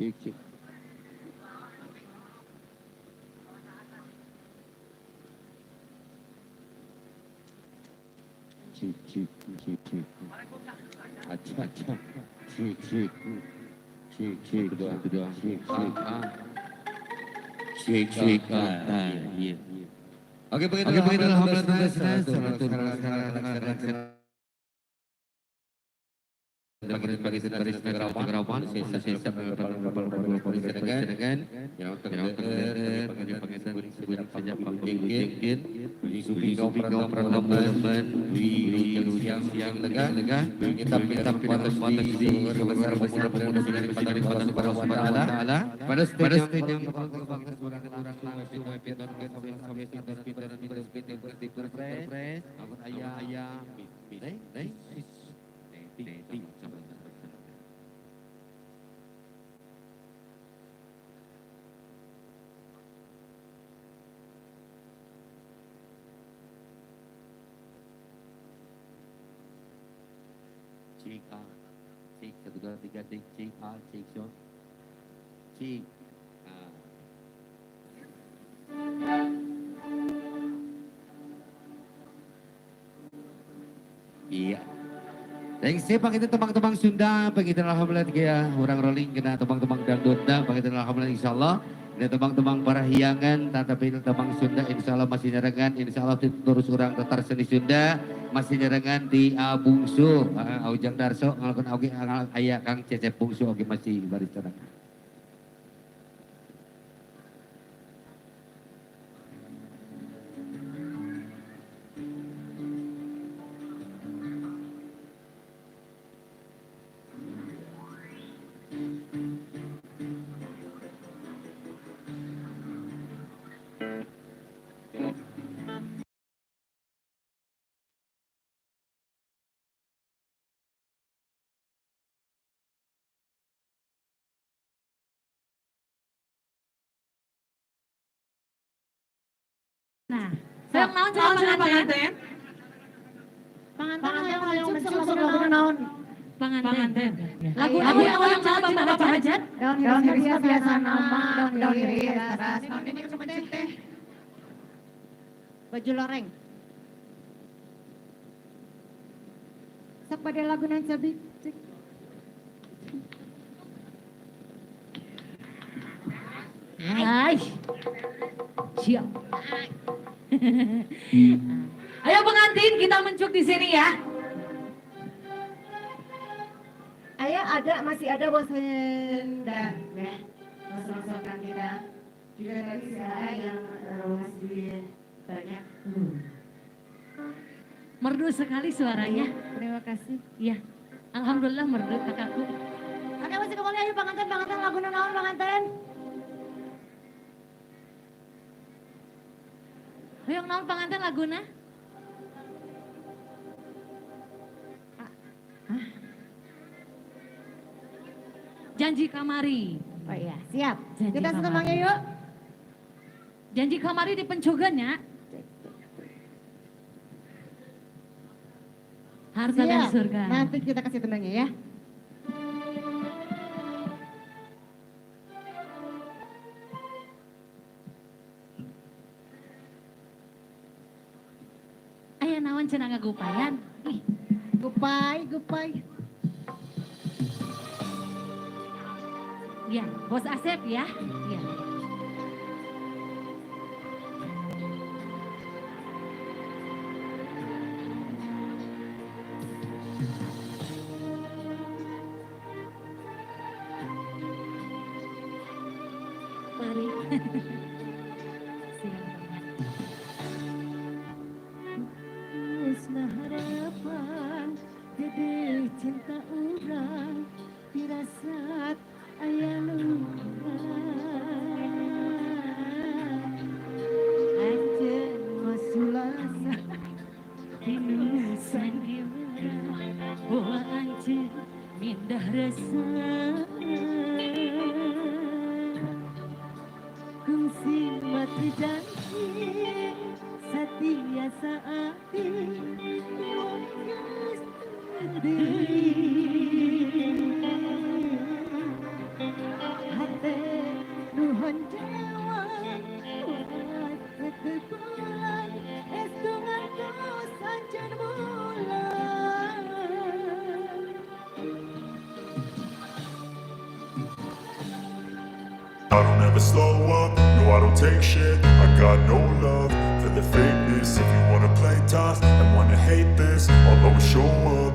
Cik, cik. Cik, cik, cik, cik. Acak, acak. Cik, cik. Cik, cik, kedua, kedua. Cik, cik. Cik, cik. Iya. Oke, begitu. Bagi dari negarawan, sisa dengan yang sejak panggilan, subi peradaban, siang negah, kita batas di besar pada stage yang cik A, cik 1 2 3 cik A, cik so, cik A. Iya. Saya pakai itu tembang-tembang Sunda, pakai itu alhamdulillah ya orang rolling kena tembang-tembang dangdut dah, pakai itu alhamdulillah insyaallah. Ada tembang-tembang parahiangan, tetapi tembang Sunda insyaallah masih nyerengan, insyaallah terus orang tetar seni Sunda masih nyerengan di Bungsu, Ujang Darso ngalakukan oge aya Kang Cecep Bungsu oge masih baris terang. Nah, saya naon cara panganten? Panganten yang mencuk lagu naon? Panganten. Lagu yang cara Bapak Hajat? Daun hiris biasa nama, daun hiris. Daun ini kemencik teh. Baju loreng. Sok pada lagu nan cabik. Siap. Ayo pengantin kita mencuk di sini ya. Ayo masih ada bosan dan ya masuk-masukkan kita juga tadi saya yang masih banyak. Merdu sekali suaranya. Terima kasih. Iya. Alhamdulillah merdu kakakku. Oke masih kembali ayo panganten lagu naon panganten. Hoyong naon panganten laguna? Janji kamari. Oh iya siap. Janji Kita kamari. semuanya yuk. Janji kamari di pencogan ya. Harta dan Siap. surga. Nanti kita kasih tenangnya ya. Aya naon cenah ngagupayan. Ih, Gupai. ya, Bos Asep ya. Iya. Mari. Siap. Usna harapan gede cinta urang dirasat aya luka anjeun masulasa Tinusan gimana Boa anjir mindah rasa kungsi mati janji setia saati wakas hati nuhon jawa buat ketegulan es dengan dos anjan bulan. I don't ever slow up, no I don't take shit. I got no love for the fakeness. If you wanna play tough and wanna hate this, I'll always show up.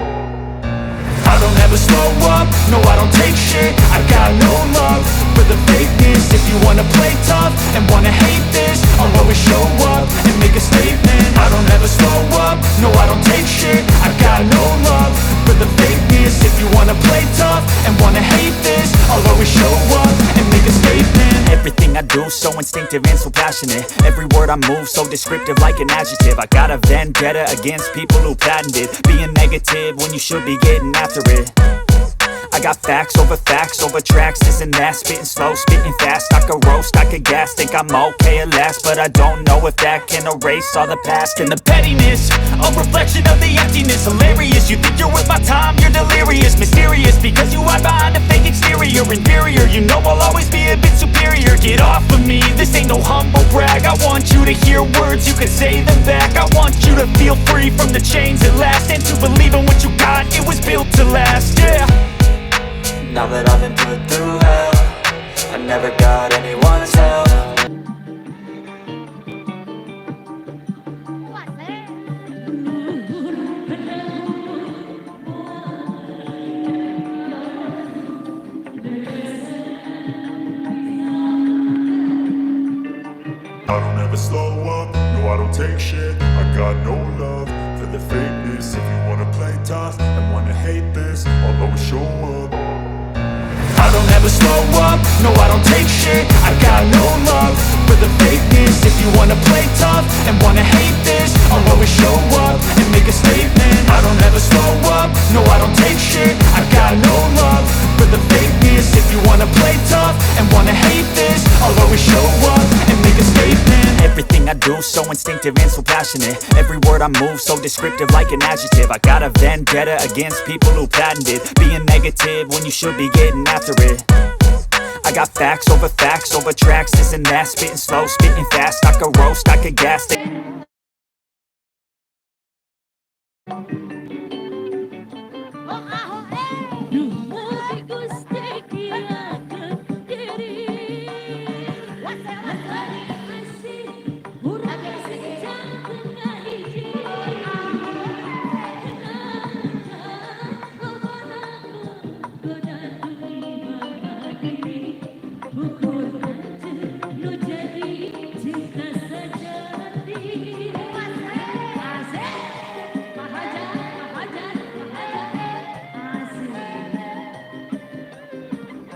I don't ever slow up, no I don't take shit. I got no love for the fakeness. If you wanna play tough and wanna hate this, I'll always show up and make a statement. I don't ever slow up, no I don't take shit. I got no love for the fakeness. If you wanna play tough and wanna hate this, I'll always show up and make a statement. Everything I do so instinctive and so passionate. Every word I move so descriptive like an adjective. I got a vendetta against people who patented being negative when you should be getting after it. I got facts over tracks, this and that. Spitting slow, spitting fast. I could roast, I could gas. Think I'm okay at last, but I don't know if that can erase all the past. And the pettiness, a reflection of the emptiness. Hilarious, you think you're worth my time, you're delirious. Mysterious, because you hide behind a fake exterior. Inferior, you know I'll always be a bit superior. Get off of me, this ain't no humble brag. I want you to hear words, you can say them back. I want you to feel free from the chains at last, and to believe in what you got, it was built to last, yeah. Now that I've been put through hell, I never got anyone's help. I don't ever slow up, no I don't take shit. I got no love for the fakeness. If you wanna play tough and wanna hate this, I'll always show up. I don't ever slow up, no I don't take shit. I got no love for the fakeness. If you wanna play tough and wanna hate this, I'll always show up and make a statement. I don't ever slow up, no I don't take shit. I got no love for the fakeness. If you wanna play tough and wanna hate this, I'll always show up and make a statement. Everything I do so instinctive and so passionate. Every word I move so descriptive like an adjective. I got a vendetta against people who patented being negative when you should be getting after it. I got facts over tracks, this and that. Spitting slow, spitting fast. I could roast, I could gas.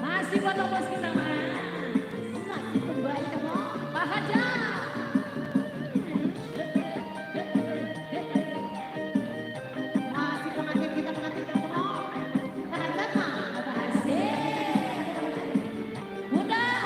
Masih buat bos kita mas. Masih kembali ke Pak Hajar. masih pengantin kita semua. Bahagia mah. Udah.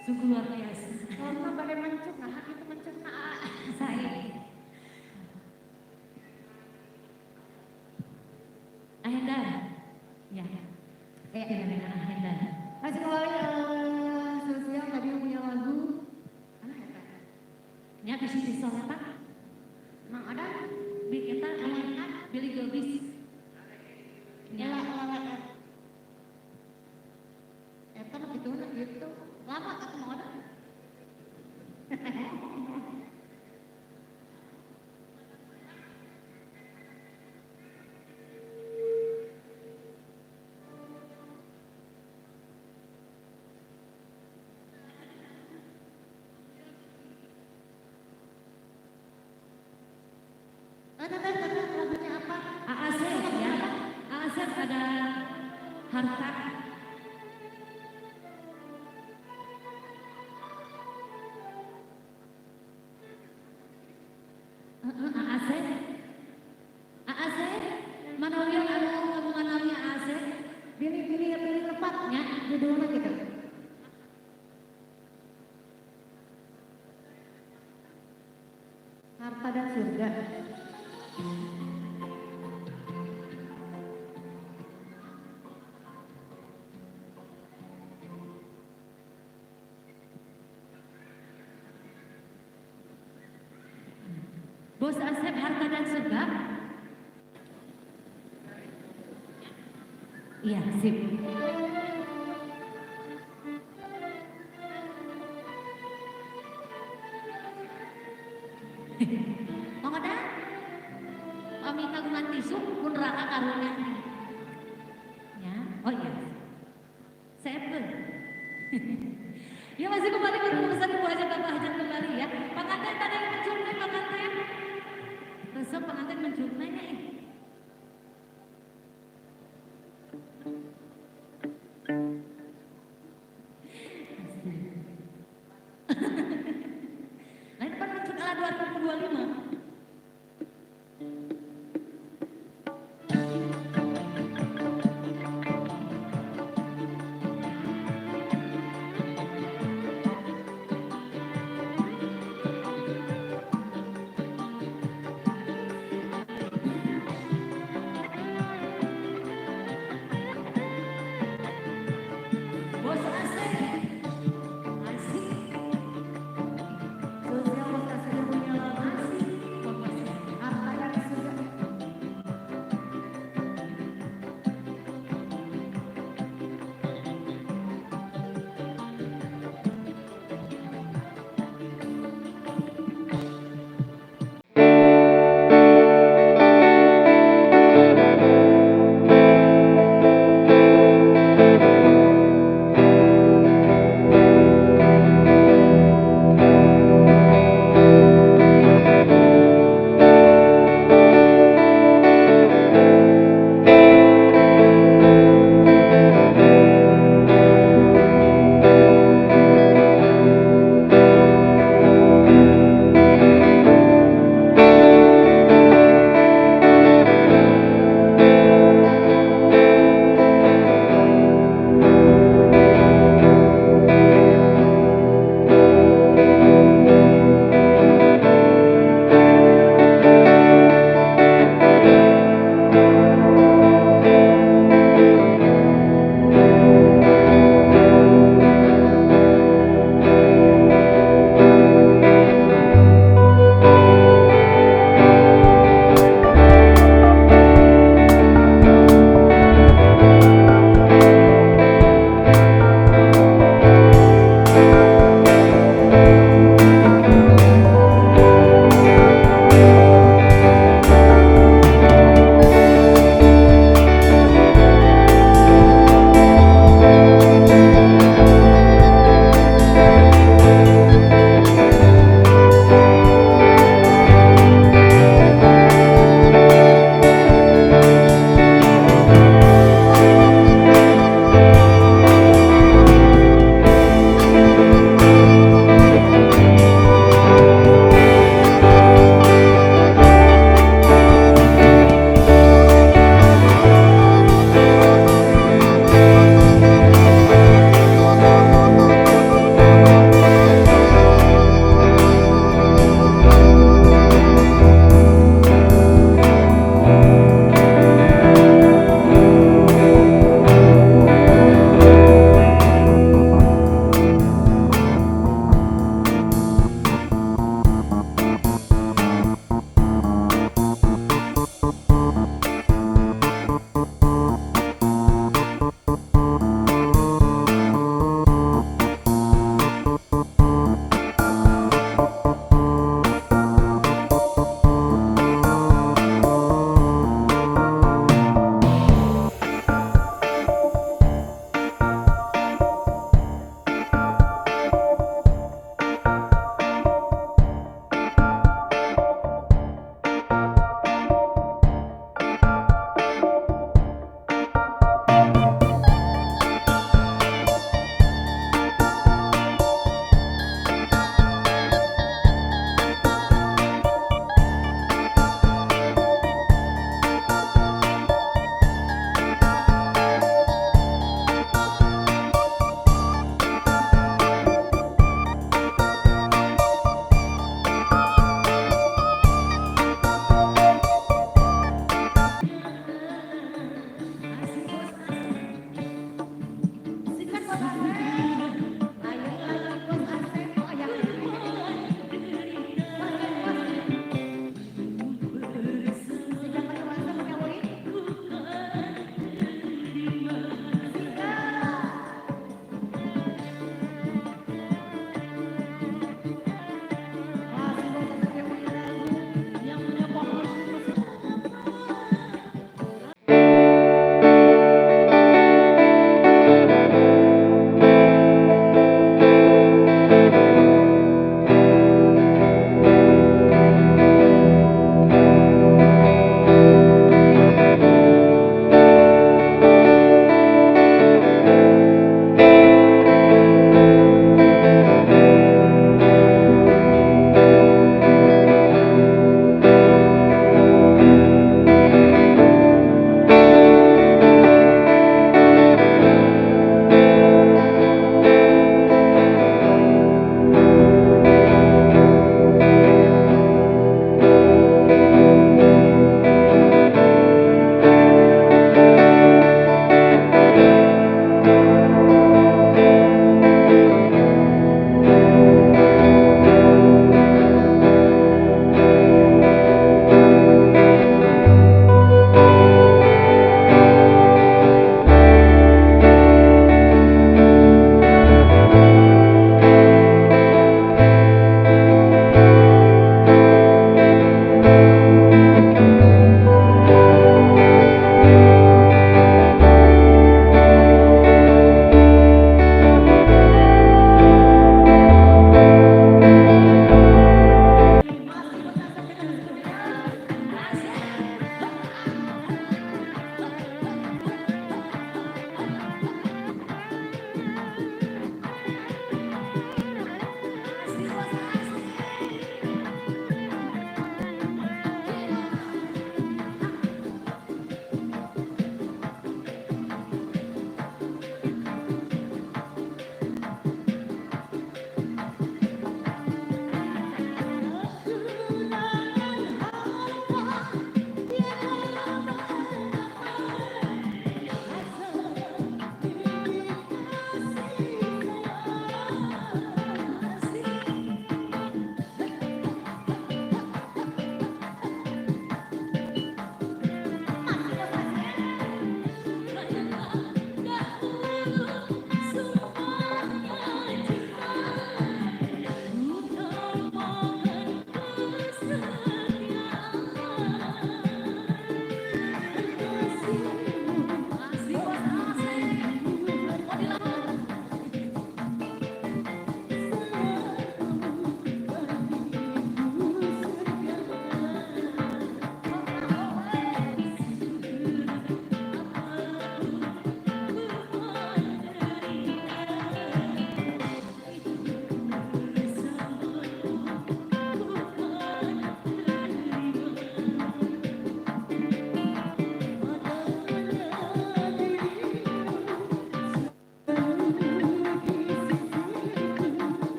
Sungguh luar biasa. Karena pada mencegah, itu mencegah. Saya. Ahendar. Ya. Dengan Ahendar. Masih kembali sosial tadi punya lagu. Nya kasih di soletak. Mang ada di ada harta. Asep, Asep, mana yang ada hubungan namanya Asep? Pilih tepatnya judulnya gitu. Harta dan surga. Bos Asep, harta dan surga. Iya, sip. Mau ada? Kami kagungan tisu pun raka karunia. Ya, oh iya. Seven. Ya masih kembali ke urusan Ibu Hajat Bapak Hajat kembali ya. Pengantin tadi mencuri pengantin. Resep pengantin mencuri nih. Lain pan mencuri ala 2025.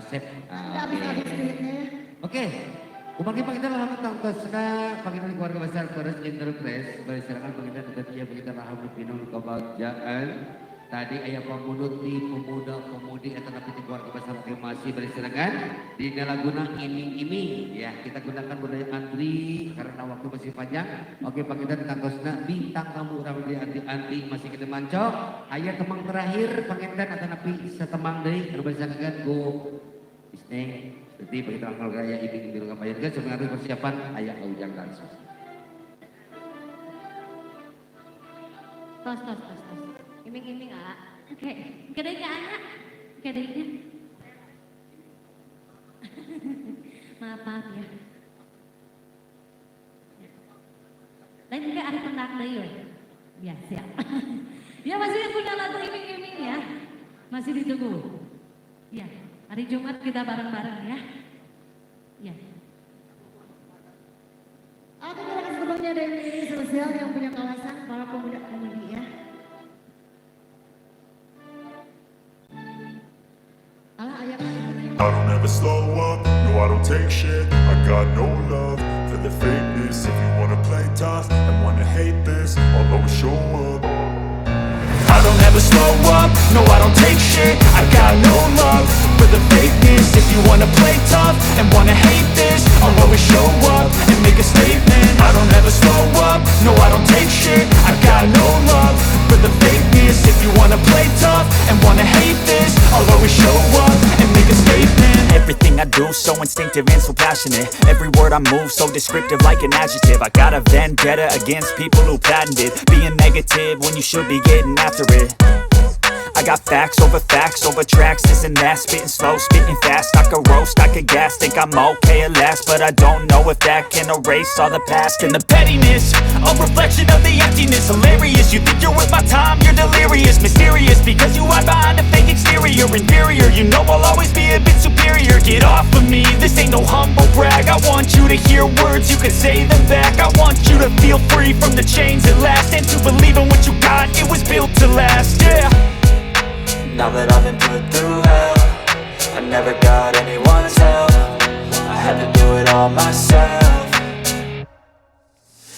Sip. Udah habis-habis duitnya ya. Oke. Kumagi Panginoon lahat ng tasna, Panginoon keluarga besar Chorus Gender Press, bersilakan Panginoon untuk dia begitu rahmat pinung kebahagiaan. Tadi ayah pemunut di pemuda-pemudi atau napi keluarga besar masih bersilakan di laguna iming-iming ya kita gunakan budaya antri karena waktu masih panjang. Oke Panginoon tangkosna bintang tamu urang di antri masih kita mancok. Ayah temang terakhir Panginoon atau napi setemang deui bersilakan go Isneng. Jadi begitu angkal gaya iming di rumah bayar sebenarnya persiapan ayah ujang dansos. Tos. Iming-iming Oke. Kedainya anak. Kedainya. Maaf ya. Lain juga ada pendak deui. Ya, siap. Ya masih punya lagu iming-iming ya. Masih ditunggu. Ya, hari Jumat kita bareng-bareng ya. Ya. Oke, terima kasih sebelumnya dari media sosial yang punya kawasan para pemuda-pemudi ya. Alah ayah I don't ever slow up, no I don't take shit. I got no love for the fakeness. If you wanna play tough and wanna hate this, I'll always show up. I don't ever slow up, no I don't take shit. I got no love for the fakeness. If you wanna play tough and wanna hate this, I'll always show up and make a statement. I don't ever slow up, no I don't take shit. I got no love for the fakeness. If you wanna play tough and wanna hate this, I'll always show up and make a statement. Everything I do so instinctive and so passionate. Every word I move so descriptive like an adjective. I got a vendetta against people who patented being negative when you should be getting after it. I got facts over tracks, this and that. Spitting slow, spitting fast. I could roast, I could gas. Think I'm okay at last, but I don't know if that can erase all the past. And the pettiness, a reflection of the emptiness. Hilarious, you think you're worth my time, you're delirious. Mysterious, because you hide behind a fake exterior. Inferior, you know I'll always be a bit superior. Get off of me, this ain't no humble brag. I want you to hear words, you can say them back. I want you to feel free from the chains at last, and to believe in what you got, it was built to last, yeah. Now that I've been put through hell, I never got anyone's help. I had to do it all myself.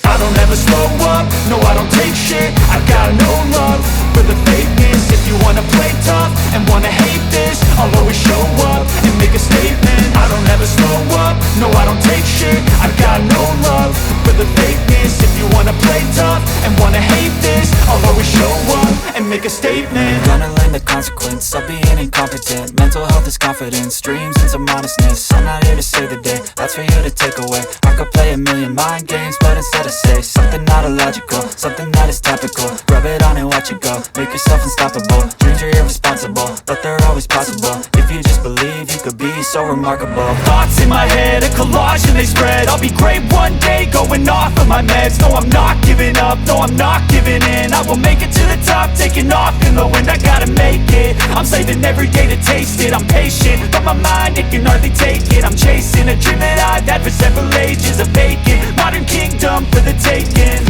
I don't ever slow up, no I don't take shit. I got no love for the fakeness. If you wanna play tough and wanna hate this, I'll always show up and make a statement. I don't ever slow up, no I don't take shit. I got no love for the fakeness. If you wanna play tough and wanna hate this, I'll always show up and make a statement. Gonna learn the consequence of being incompetent. Mental health is confidence, dreams and some honestness. I'm not here to save the day, that's for you to take away. I could play a million mind games, but instead I say something not illogical, something that is topical. Rub it on and watch it go, make yourself unstoppable. Dreams are irresponsible, but they're always possible. If you just believe, you could be so remarkable. Thoughts in my head, a collage and they spread. I'll be great one day, going off of my meds. No, I'm not giving up, no, I'm not giving in. I will make it to the top, taking off in the wind. I gotta make it, I'm saving every day to taste it. I'm patient, but my mind, it can hardly take it. I'm chasing a dream that I've had for several ages. A vacant, modern kingdom for the taking.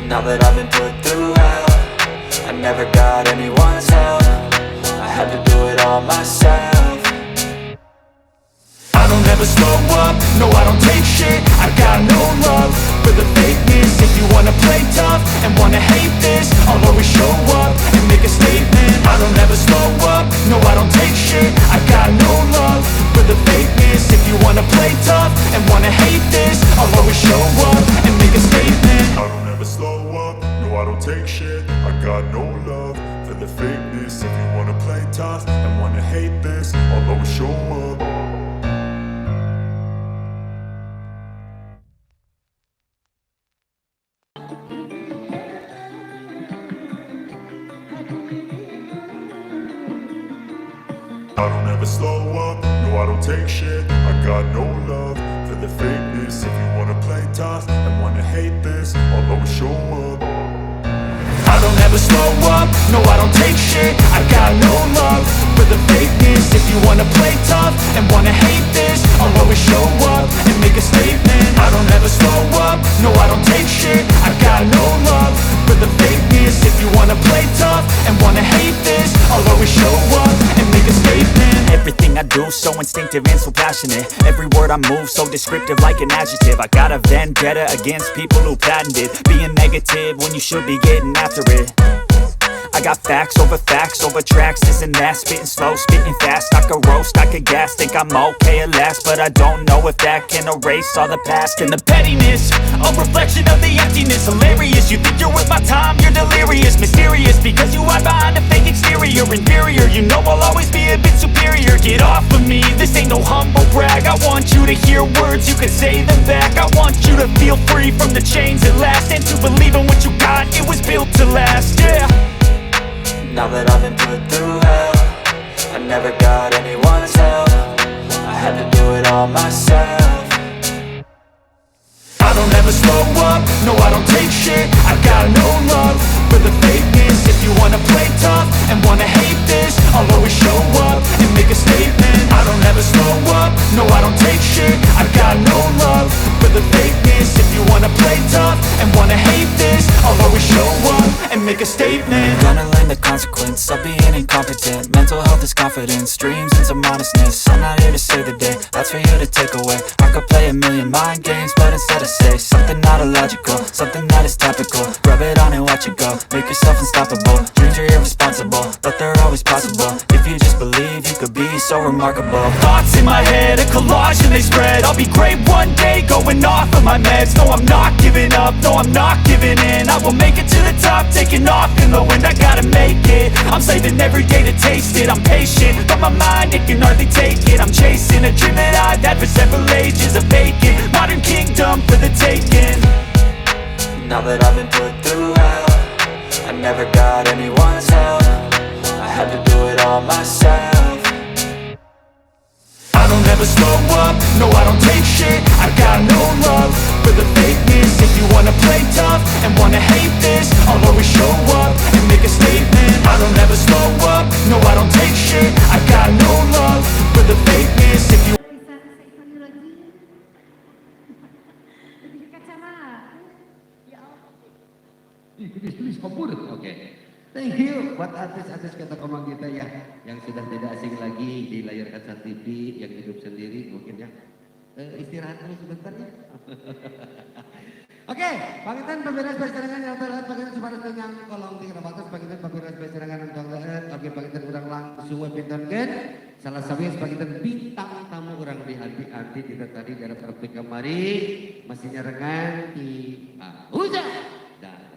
Now that I've been put through hell, I never got anyone's help. I had to do it all myself. I don't ever slow up, no I don't take shit. I got no love for the fakeness. If you wanna play tough and wanna hate this, I'll always show up and make a statement. I don't ever slow up, no I don't take shit. I got no love for the fakeness. If you wanna play tough and wanna hate this, I'll always show up and make a statement. I don't ever slow up, no I don't take shit. I got no love for the fakeness. If you wanna play tough and wanna hate this, I'll always show up. I don't ever slow up, no I don't take shit. I got no love for the fakeness. If you wanna play tough and wanna hate this, I'll always show up. I don't ever slow up, no I don't take shit. I got no love for the fakeness. If you wanna play tough and wanna hate this, I'll always show up and make a statement. I don't ever slow up, no I don't take shit. I got no love for the fakeness. fakeness. If you wanna play tough and wanna hate this, I'll always show up and make a statement. Everything I do so instinctive and so passionate. Every word I move so descriptive like an adjective. I got a vendetta against people who patented being negative when you should be getting after it. I got facts over tracks, this and that. Spitting slow, spitting fast, I could roast, I could gas. Think I'm okay at last, but I don't know if that can erase all the past. And the pettiness, a reflection of the emptiness. Hilarious, you think you're worth my time, you're delirious. Mysterious, because you hide behind a fake exterior. Inferior, you know I'll always be a bit superior. Get off of me, this ain't no humble brag. I want you to hear words, you can say them back. I want you to feel free from the chains at last, and to believe in what you got, it was built to last, yeah. Now that I've been put through hell, I never got anyone's help. I had to do it all myself. I don't ever slow up, no I don't take shit. I got no love for the fakeness. If you wanna play tough and wanna hate this, I'll always show up and make a statement. I don't ever slow up, no I don't take shit. I got no love for the fakeness. If you wanna play tough and wanna hate this, I'll always show up and make a statement. Gonna learn the consequence of being incompetent. Mental health is confidence, dreams into modestness. I'm not here to save the day, that's for you to take away. I could play a million mind games, but instead I say something not illogical, something that is topical. Rub it on and watch it go, make yourself unstoppable. Dreams are irresponsible, but they're always possible. If you just believe, you could be so remarkable. Thoughts in my head, a collage and they spread. I'll be great one day, going off of my meds. No, I'm not giving up, no, I'm not giving in. I will make it to the top, taking off in the wind. I gotta make it, I'm saving every day to taste it. I'm patient, but my mind, it can hardly take it. I'm chasing a dream that I've had for several ages. A vacant, modern kingdom for the taking. Now that I've been put through hell, I never got anyone's help. I had to do it all myself. I don't ever slow up, no I don't take shit. I got no love for the fakeness. If you wanna play tough and wanna hate this, I'll always show up and make a statement. I don't ever slow up, no I don't take shit. I got no love for the fakeness. If you Bisa saya panggil lagi. Lebih dekat sana. Ya Allah. Tulis kompor. Oke. Thank you buat artis-artis kata komang kita ya yang sudah tidak asing lagi di layar kaca TV, yang hidup sendiri mungkin ya. Istirahat dulu sebentar ya. Oke, Pangitan pemberes perserangan yang terlihat Pangitan sebatas dengan kolong tinggal batas Pangitan pemberes perserangan yang terlihat. Oke, Pangitan urang langsung webinarkan. Salah satunya Pangitan bintang tamu orang di hati-hati kita tadi dari topik kemari masih nyerengan di hujan dan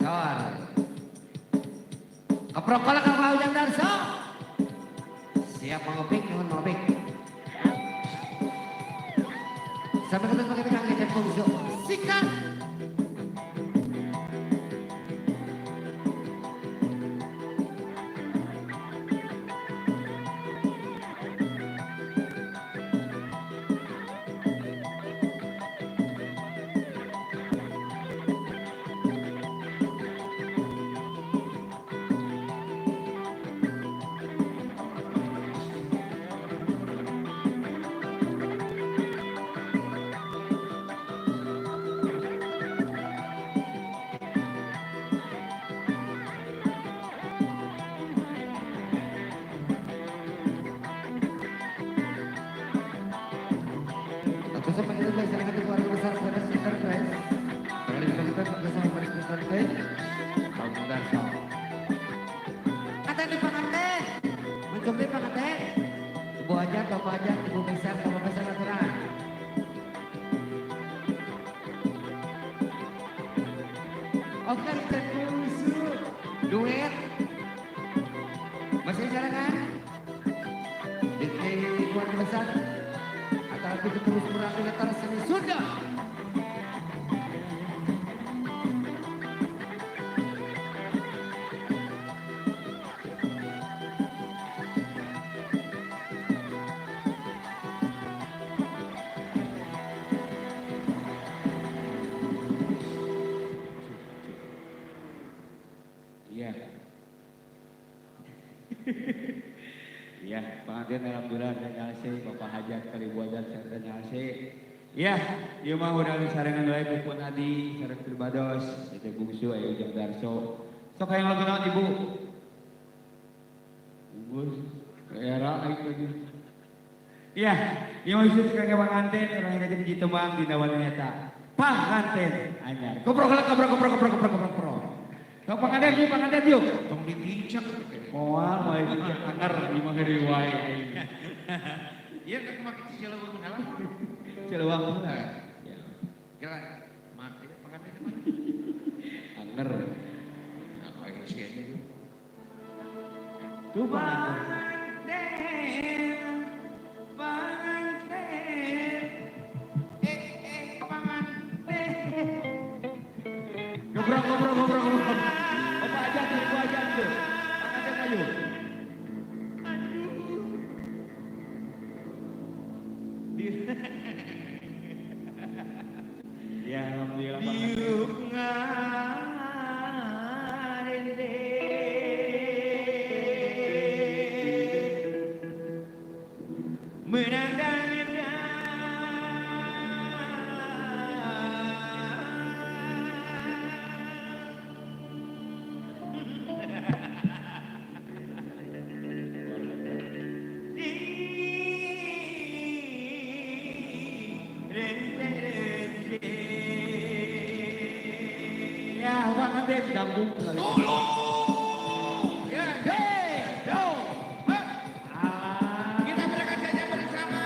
Sawar. Keprokola kalau Ujang Darso. Siap mengopik, mohon mengopik. Sampai ketemu kita kang ngecek pungsu. Sikat. Sampai kita belajar dengan keluarga besar pada sekitar guys. Kali ini kita bersama Maris Besar guys. Ujang Darso. Kata di pengantin, mencoba pengantin. Ibu aja, bapak aja, ibu besar, bapak besar aturan. Oke, kita dulu duet. Masih jalan kan? Di keluarga besar. Tapi terus merangkul antara seni Sunda. Iya. Iya. Ya, pengantin alhamdulillah dan nyalse, Bapak Hajat Kalibuajan dan nyalse. Ya, ieu mah urang sarengan wae ku Pun Adi, sareng Pribados, itu bungsu aya Ujang Darso. Sok hayang lagu naon Ibu? Unggul, era aing lagi. Ya, ieu mah khusus kangge pengantin urang ngaji di tembang dina wanita. Pengantin anyar. Koprok. Sok pengantin yuk. Tong dipincak. Moal wae dipincak anger di mah heureuy wae. Ieu kan make cileuweung kalah. Cileuweung lah. Ya. Kira mati pengantin mah. Anger. Nah, aing sieun yuk. Tuh pengantin. Ngobrol. Apa aja tuh, gua aja tuh. Angkat ayo. Ya, alhamdulillah. Ya, pengantin gabung. Kita berangkat saja bersama.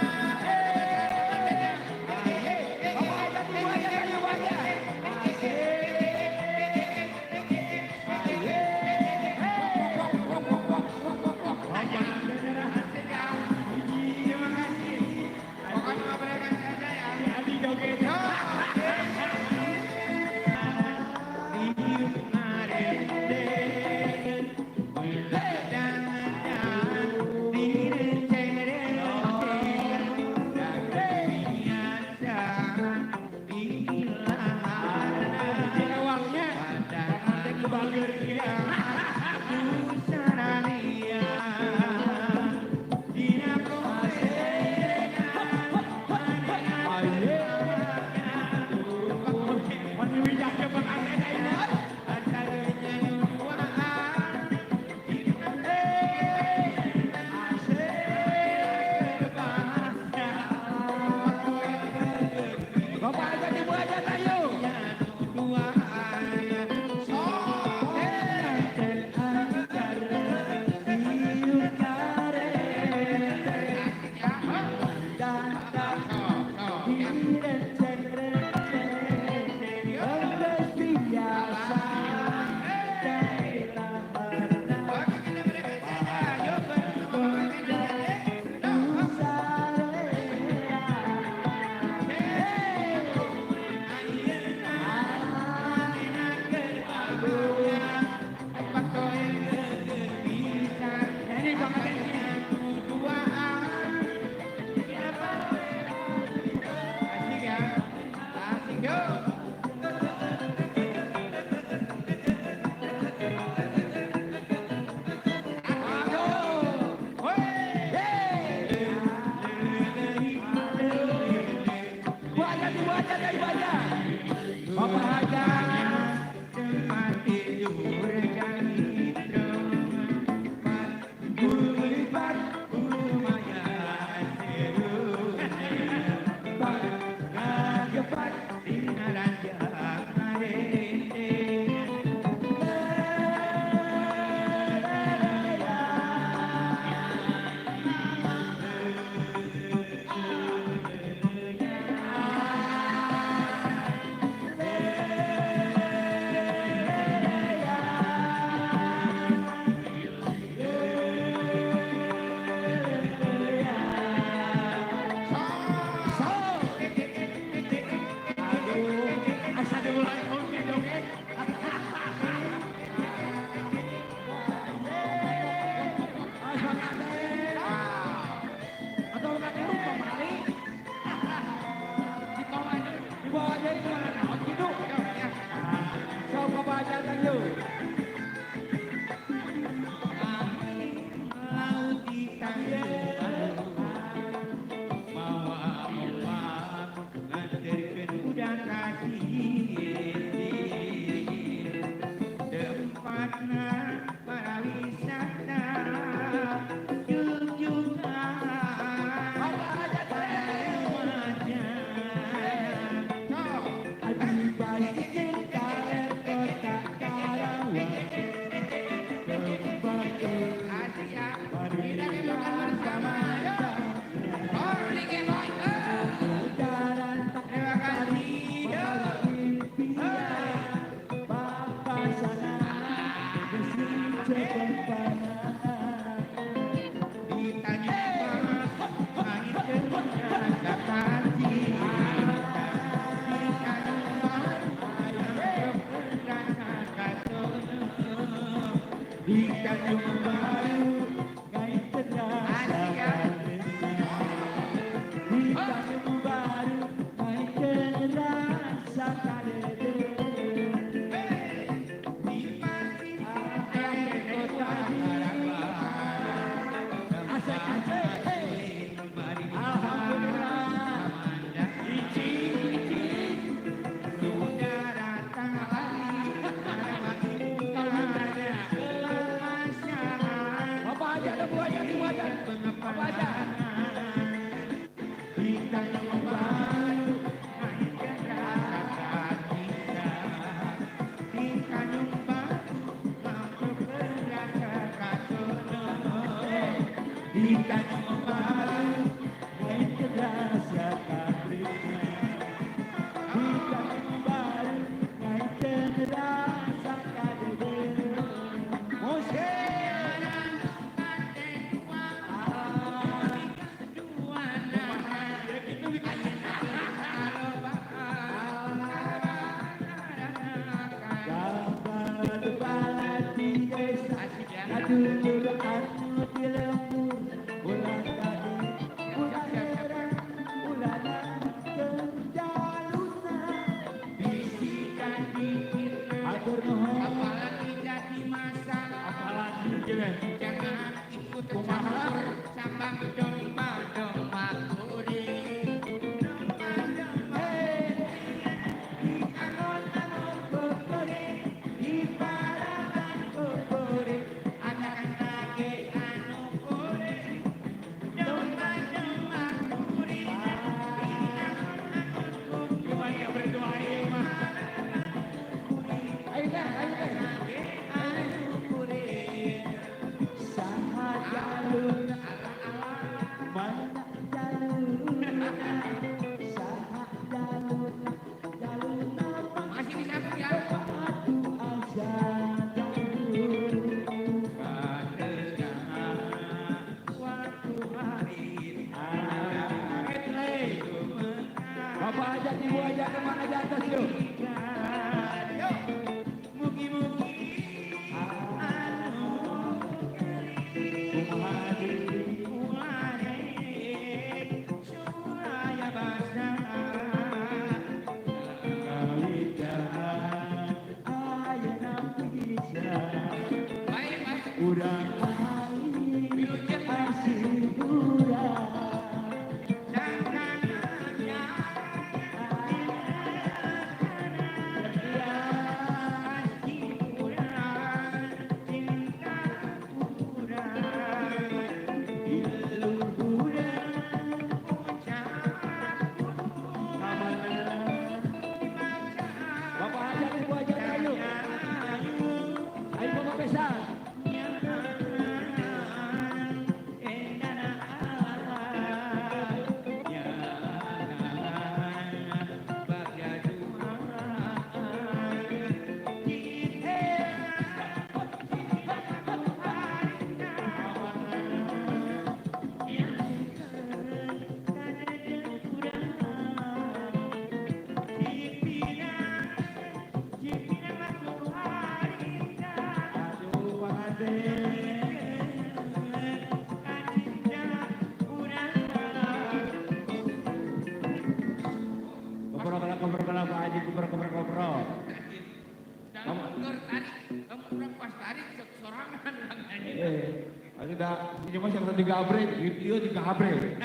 Ini mas yang tadi gabrek, dia juga gabrek.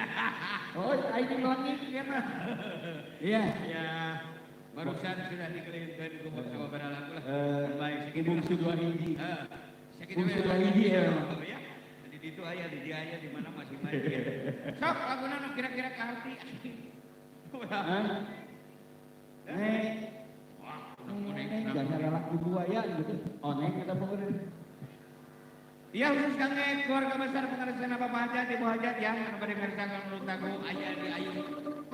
Oh, ini langit ya mah. Iya. Ya, barusan sudah dikelilinkan di kumpulan sama para lagu lah. Baik, Ibung Sudua Hiji. Ibung Sudua Hiji ya. Jadi itu ayah di dia ayah di mana masih main. Sok lagu nana kira-kira kahati. Neng, jangan lelaki buaya gitu. Oh, neng kita pengen. Iya khusus kangge keluarga besar pengaresan apa hajat ibu hajat yang pada ngeresakan menurut aku ayah di ayu.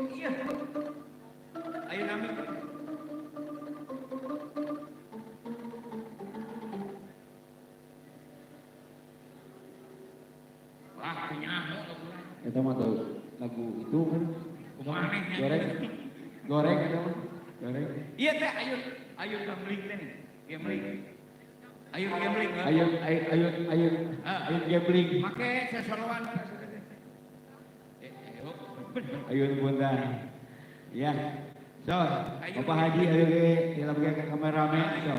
Iya. Ayu nami. Itu mah tuh lagu itu kan. Kumaha nih? Goreng itu mah. Goreng. Iya teh, ayo gambling teh. Gambling. Ayo gambling. Ayo gambling. Make seseruan. Ayo bunda. Ya. So, Bapak Haji ayo ge pakai ke kameramen so.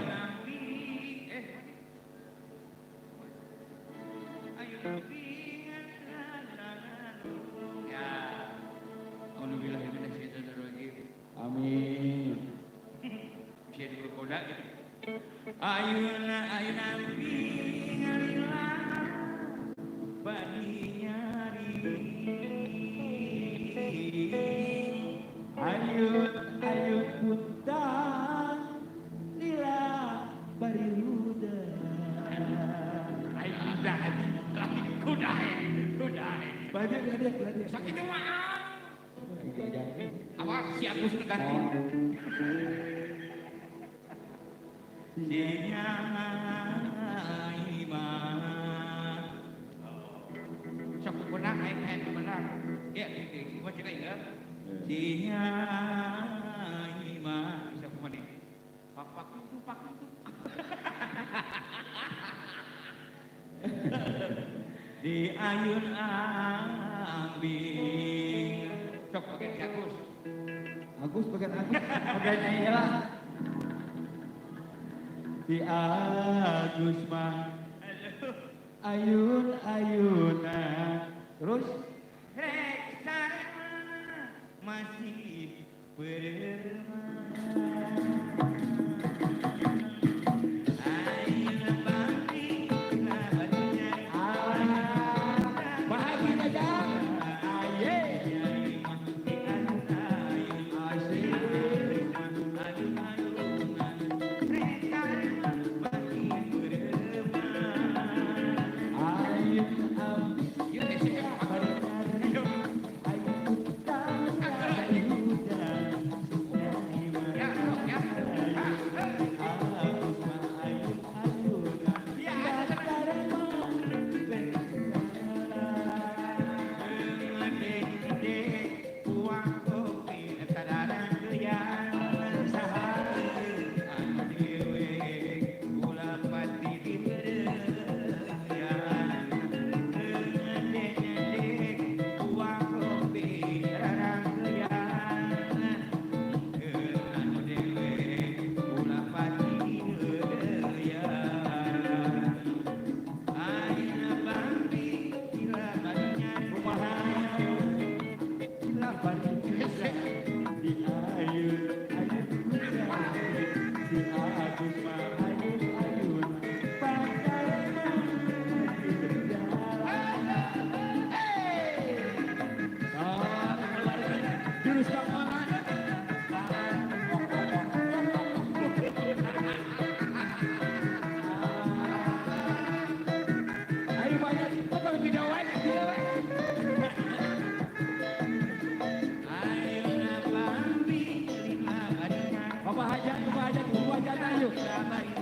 Amin. Ayeuna bingalila badi nyari. Ayo puntang lila bari luda. Ayo kuda. Bade. Sakit mah. Awas si Agus ganti. Sinyai mah. Sok benar aing benar. Ya, gua cek aing. Sinyai mah bisa kumani. Pak. Di ayun ambing. Sok pakai si Agus. Agus bagian iyalah. Si Agus mah ayun-ayunan. Terus Rek sarana masih bermana. Ayeuna bangkit lawannya. bahagia aja. Aye.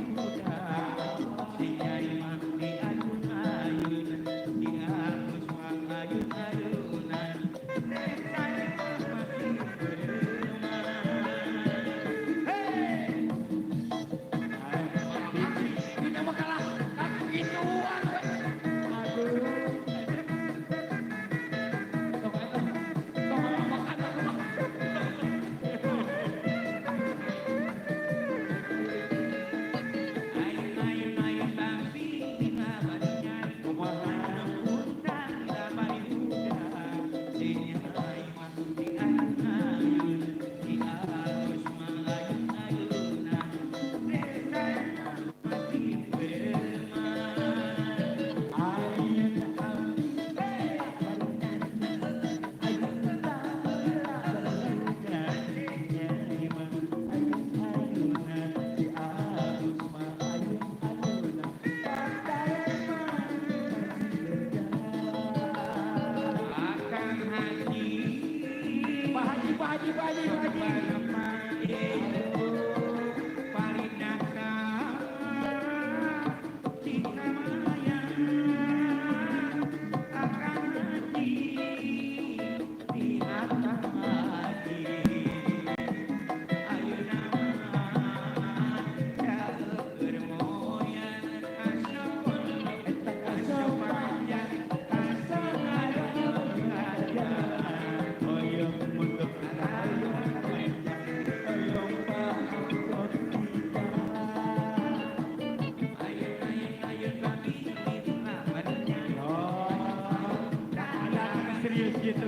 serius gitu.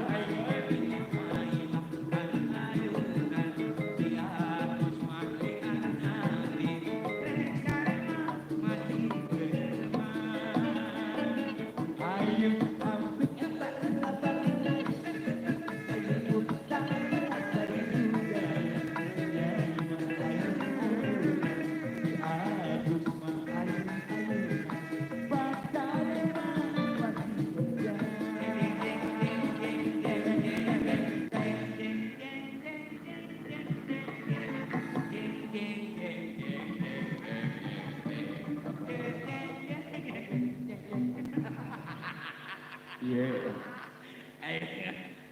Iya.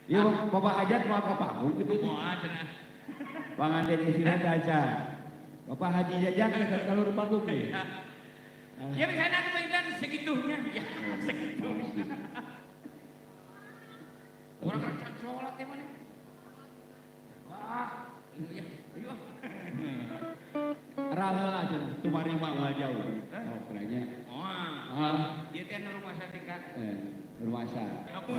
Iya, Bapak Hajat mau ke panggung gitu. Panganten istirahat aja. Bapak Haji Jajak kalau di panggung nih. Ya bisa nak mainan segitunya. Ya, segitunya. Orang kerja sholat ya mana? Wah, iya, ayo. Rahel aja, tumari mah jauh. Oh, keranya. Wah, dia tiada rumah sakit kan? Rumah saya. Apa?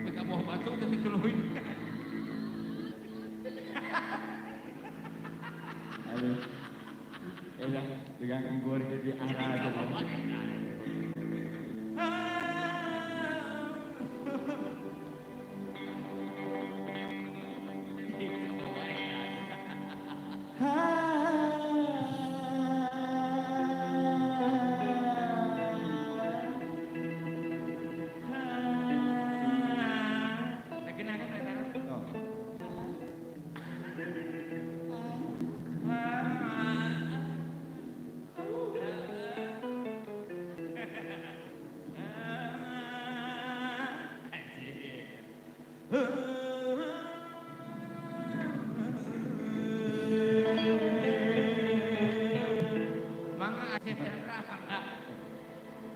Mereka bawa batu tapi keluhin. Halo. Elah, dengan ngor jadi arah aja. Mangga Aceh Chandra.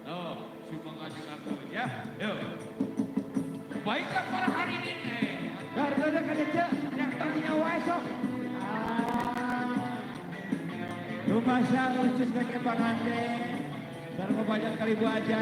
Oh, terima kasih aku ya. Yuk. Baiklah para hari ini. Gargana kadeja yang tadinya esok. Rumah saya khusus ke Panganten. Dan banyak kali bu aja.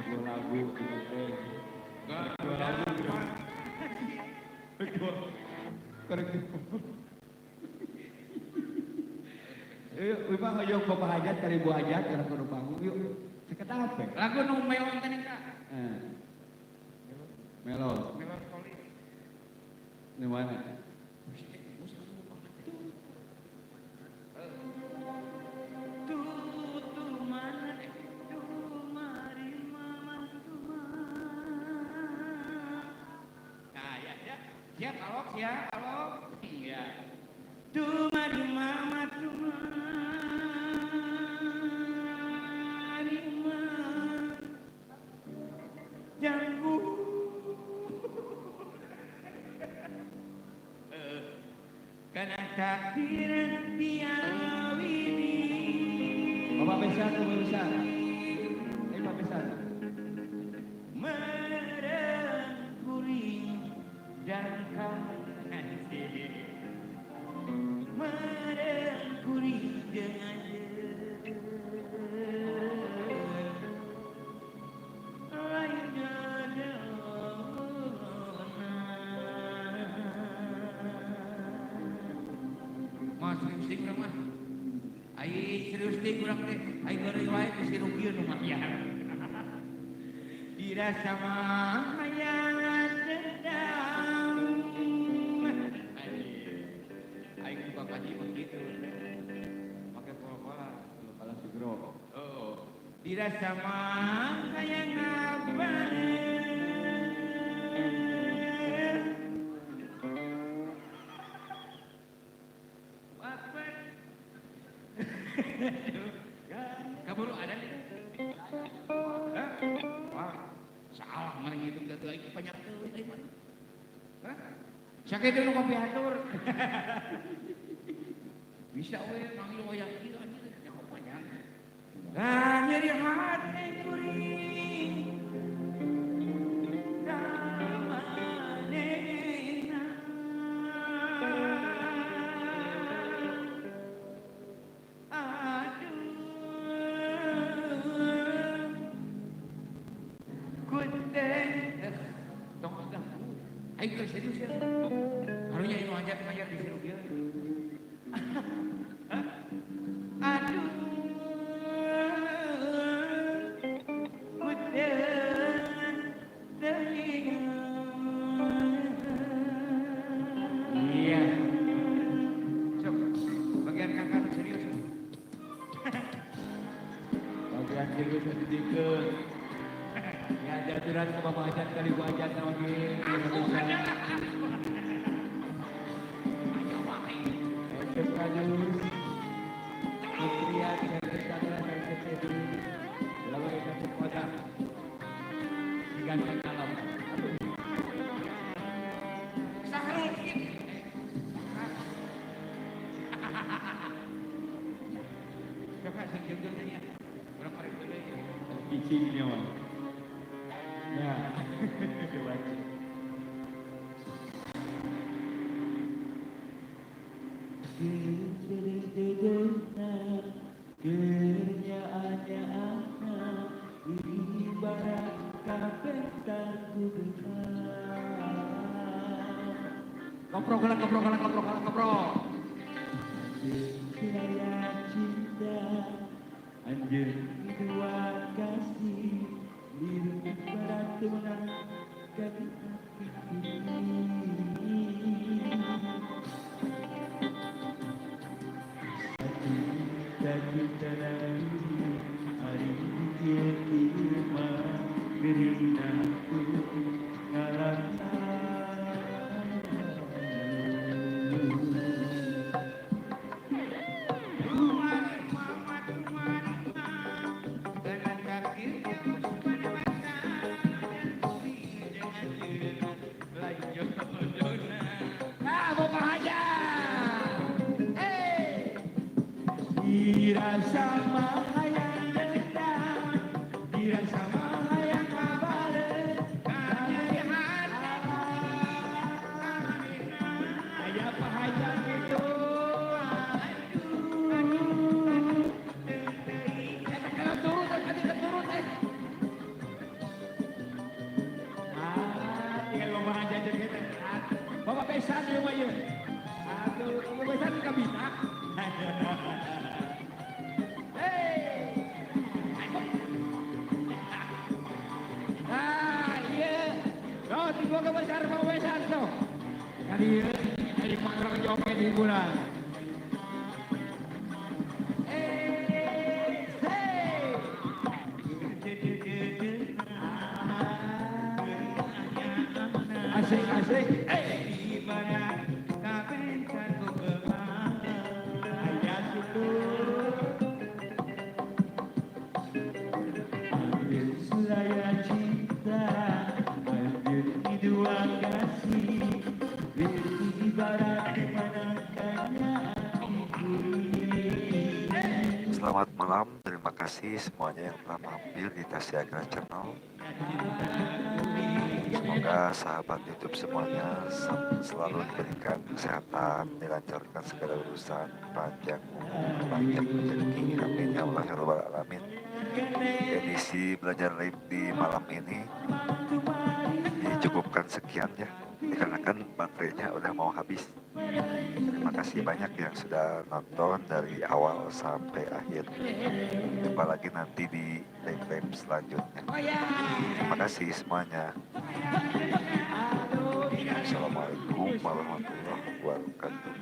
dua lagu dua lagu yuk Bang hoyong bapak hajat kali bu hajat kalau kudu panggung yuk sekedar apa Lagu nu melon teh Kak. melon Melon koli. di mana Nah, ya. Siap, alok, siap, alok. Iya. Duma duma matuma. Dima. Janggu. Karena takdiran piawini. bapak besar bapak besar Merengkuri dan merengkuri dengan Mas serius kurang mah. Ai serius teh kurang teh. Ai ngeri wae geus dirugieun nu mah ya. Dirasa mah hayangan dendam. Ai ku bapak ji begitu. Pakai pola-pola kalau sigro oh. Dirasa mah hayangan abane. Kaburu ada nih. Hah? Wah, salah mana ngitung gak tuh lagi banyak tuh. Hah? Sakit dulu kopi atur. Bisa we manggil wayang kieu anjing nyaho banyak. Ah, nyeri hati kuring. Ayo ke serius ya. Harusnya itu aja ngajar di serius ya. Aduh. Iya. Sok, bagian kakak serius. bagian serius sedikit ya ada aturan ke bapak hajat kali bu hajat lagi Indonesia Kajus Putria dengan kesadaran dan kesedihan lalu kita kekuatan diganteng alam Sahrul. Kakak senjung ya. Berapa ribu lagi? Icingnya wan ya baca Kenyanya anak ibarat kapetan Koprok. Saya cinta anjir dua kasih biru berat teman kami hati tanah hari terima gerinaku ngalah dirasa mahayang dendam dirasa mahayang kabale ayah pahajang itu Ah, iya. Oh, tiba ke besar mau besar tuh. Tadi dari pakrang joget di bulan. Asik asik. Di mana kabinkan kemana? Ayat itu. Ambil suraya cinta, ambil dua kasih, ibarat kemenangannya hatiku ini. Selamat malam, terima kasih semuanya yang telah mampir di Tasiagra Channel. Semoga sahabat YouTube semuanya selalu diberikan kesehatan, dilancarkan segala urusan, panjang umur, banyak rezeki, amin ya Allah ya Rabbal Alamin. Edisi belajar live di malam ini dicukupkan sekian ya, dikarenakan baterainya udah mau habis. Terima kasih banyak yang sudah nonton dari awal sampai akhir. Jumpa lagi nanti di live selanjutnya. Terima kasih semuanya. Assalamualaikum warahmatullahi wabarakatuh.